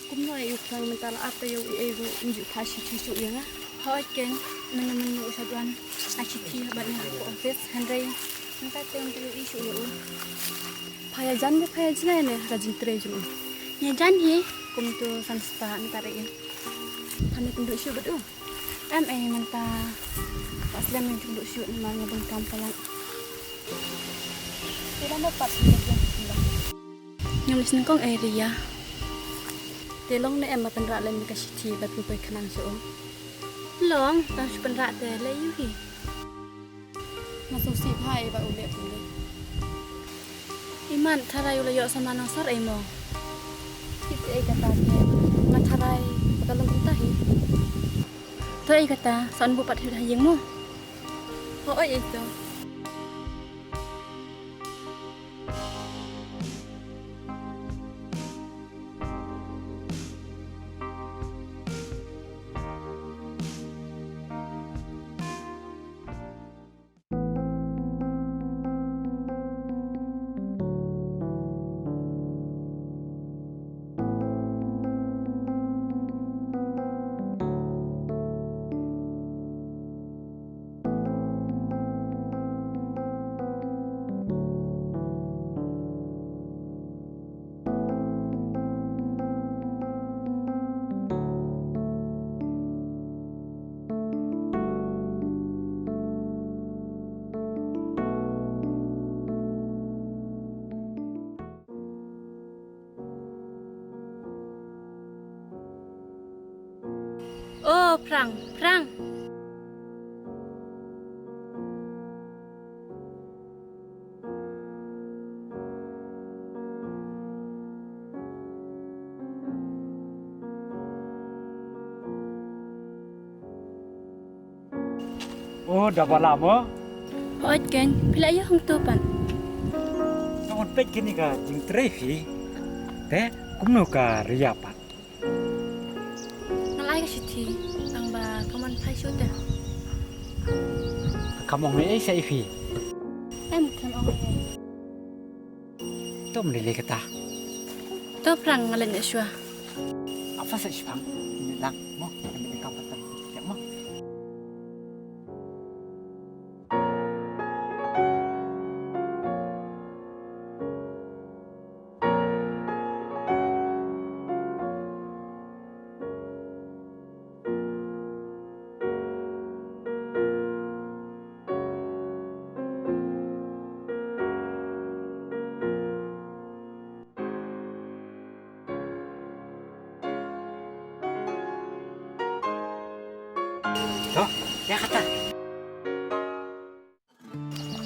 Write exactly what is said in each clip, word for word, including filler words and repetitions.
Kumno ïa u Phrang mynta la ap ïa u, ïa u, um ju phah shithi shuh ïa nga. Hooid keiñ, mynne mynne u shait wan ai shithi bad nga ha office, hynrei mynta te ym ju ïohi shuh ïa u. Pha ïajan ne pha ïajngai ne ha ka jingtrei jong u? Ïajan hi. Kumto san spah mynta re ïa. Pha ne kynduh shuh bad u? Em ei, mynta la slem ïa u jingduh shuh namar nga bun kam palat. Te lano pat ngam leit sngewkong ei Ria. Te long ne em ba pynrah lem ïa ka shithi bad pynpoi khnang sha u? Long, tang shu pynrah te leh ïa u hi. Nga sngewsih bha ei ba u leh kumne. Imat, tharai u la ïoh samla nongsor ei mo. Tip ei kata te. Nga tharai ba ka long kumta hi. To ei kata, sa un buh pat hi ha ïing mo. Hooid ei to. O Phrang, Phrang. O, da ba la mo? Hooid keiñ, phi la ïoh hangto pat? Nga wan peit kane ka jingtrei phi. Te kumno ka Ria pat? Nga la ai ka shithi, tang ba kam wan phai shuh te. Kam ong ei ei sha i phi? Em, kam ong ei ei. To ym lei lei kata. To Phrang, nga leit noh shuwa. Apa sa shipang? Ini lang mo, ini kam patang. Ya mo. To, ïa kata.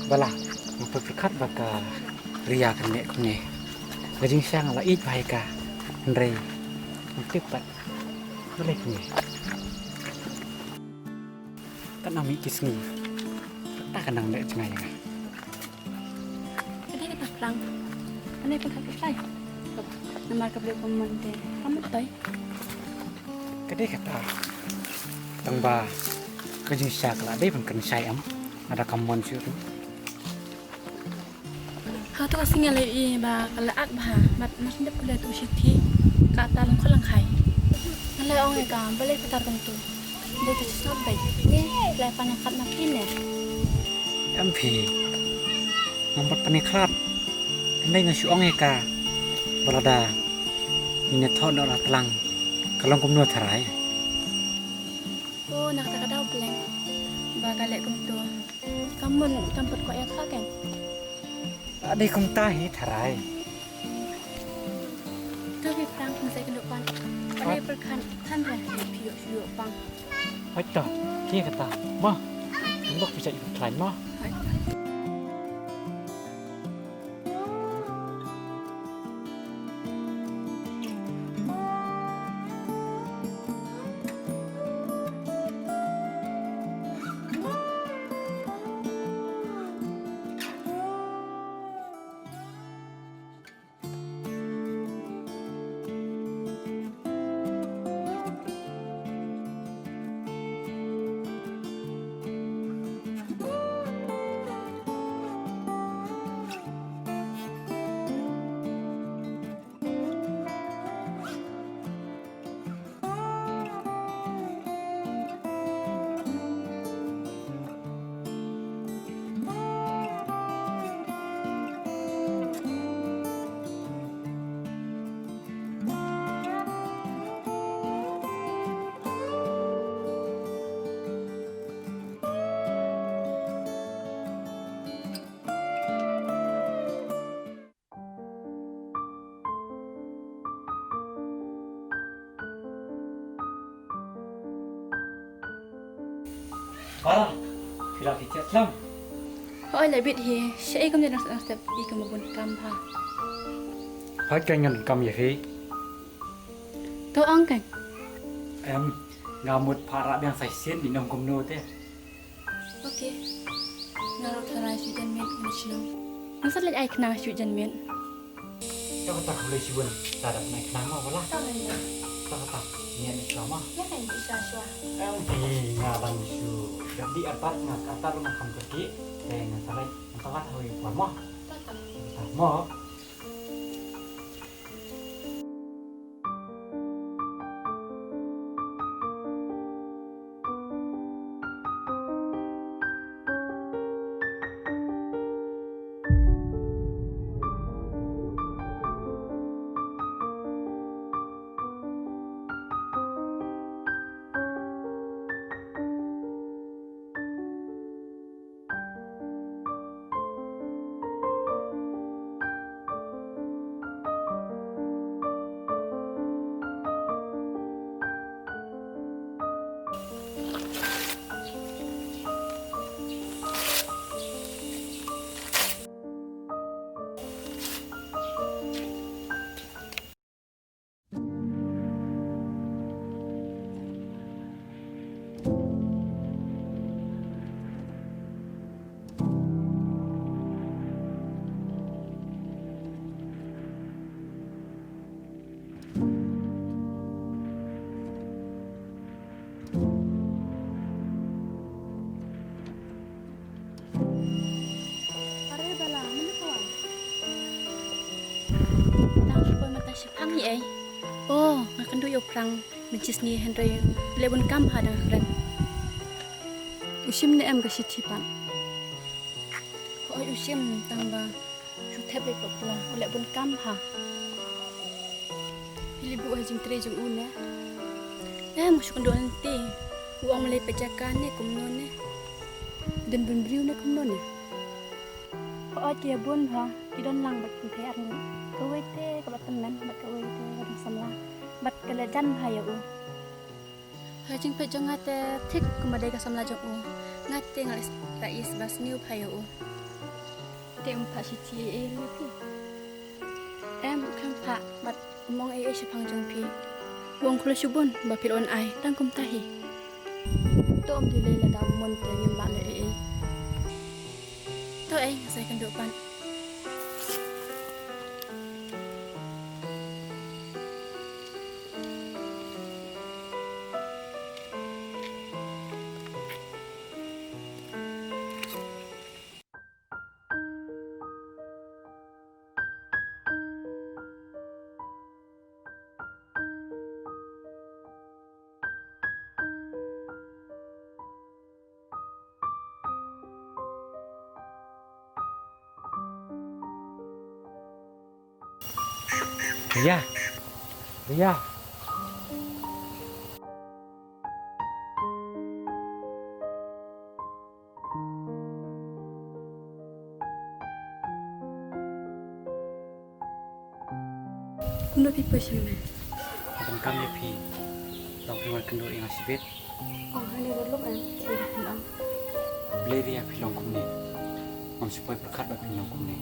Ba la, nga pyrkhat ba ka Ria kan leh kumne. Ka jingshisha nga la ïeit bha ïa ka. Hynrei ngam tip pat balei kumne. Katno mih ki sngi, kata ka nang leh jngai ïa nga. Ka dei kata Phrang. Ane pynhap ïa phi. Namar ka briew ka mon te ka mon toi. Ka dei kata. Tang ba ka jingshisha ka la dei ban kynshai em. Lada ka mon shuh ruh. Ha tu ka sngi nga la ïohi ba ka la ak bha bad mar shu dep ka la tu shithi. Kata lyngkhot lyngkhai. Nga la ong ïa ka balei kata kumtu. Dei ka shisnop beit. Ngi la pan ïa kat ma phi ne. Em phi. Ngam pat pynïakhlad. Hynrei nga shu ong ïa ka ba lada ngin ïathoh noh la tlang ka long kumno tharai. O, na kata ka daw pleng ba ka leh kumtu. Ka mon kam pat kwah ïathoh keiñ. Dei kumta hi tharai. To phi Phrang, phin sa ïakynduh pat. Pale pyrkhat than re phi ïoh shu ïoh pang. Hooid to, khie kata. Mo. Phin bok phi sa ïoh khlaiñ mo. Hooid to. Para, phi la phi thiah slam. Hooid la bit hi, shaei kumne dang step i kum bun kam ha. Hooid ka ngan kam ïa phi. To ong kan. Em, nga mut para biang sa shisien, i nong kumno te. Okay. Nga ruh tharai shu jan miet ngan shu. Nga sa leit ai khnang shu jan miet. Te kata ka blei shu bun. Ta da pynai khnang ma wala. Ta da ïa. Te kata. Ngiat ni shuwa ma. Ïa kan shuwa shuwa. Em, hi nga dang shu. Dap di atat nga atat nga kham kyrkieh. Te nga sa leit nga sa leit ha wi por ma. Ta ta. Ta ma. Are bala, mano ka wan? Tang shu poi mynta shipang hi ei. Oh, nga kynduh ïa u Phrang, mynta shisien hynrei leh bun kam ha dang kren. U shim ne em ka shithi pat? Hooid u shim tang ba shu thep beit pat pla, u leh bun kam ha. Phi leit buh ha jingtrei jong u ne? Em, nga shu kynduh lynti. U ong me leit peit jaka ne kumno ne? Don bun briew ne kumno ne? Hooid ki ïa bun bha, ki don lang bad ki kynthei arngut. Kawei te kaba tymmen bad kawei te ka dang samla. Bad ka leh jan bha ïa u. Ha jingpeit jong nga te thik kumba dei ka samla jong u. Nga te nga la ïohi ba sniew bha ïa u. Te um phah shithi ei ei ïa phi? Em, u khlem phah bad um ong ei ei shaphang jong phi. U ong khlem shu bun ba phi la wan ai tang kumta hi. To um dei lei lada um mon te ngim lah leh ei ei. To ei, nga sa ïakynduh pat. Ria. Ria. Kumno phi poi sha me? Nga donkam ïa phi. Tang phi wan kynduh ïa nga shibit. Oh, hangne ruh lum em, phi wan kynduh. Balei Ria phi long kumne? Ngam shu poi pyrkhat ba phi long kumne.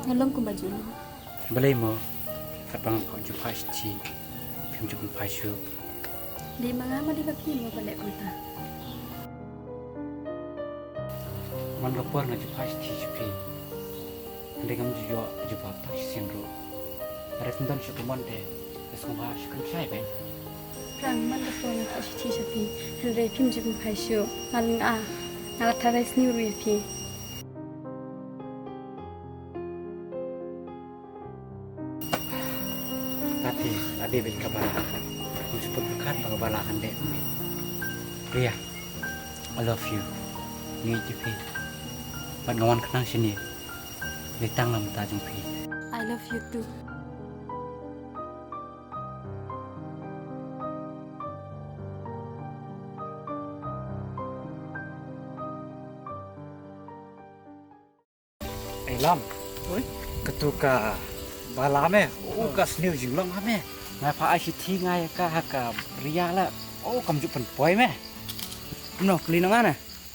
Nga long kumba ju long. Balei mo? Katba nga ju phah shithi phim ju pynphai shuh. Dei ma nga ma dei ma phi mo ba leh kumta? Man ka por nga ju phah shithi sha phi. Hynrei ngam ju ïoh jubab tang shisien ruh. Hynrei kum don shuh ka mon te, nga sngewbha shu kynshai beiñ. Phrang, man ka por nga phah shithi sha phi, hynrei phim ju pynphai shuh. Nga la nga, nga la tharai sniew ruh ïa phi. Kati, ade beit ka bala. Ngam shu pyrkhat ba ka bala kan dei kumne. Ria, I love you. Nga ïeit ïa phi. Bad nga wan khnang shane. Leit tang na ka bynta jong phi. I love you too. Ei Lam. Oi. Katu ka bala me. Oh, ka sniew jinglong ha me. Nga phah ai shithi nga ïa ka ha ka Ria la. Oh, kam ju pynpoi me. Kumno, kylli na nga ne?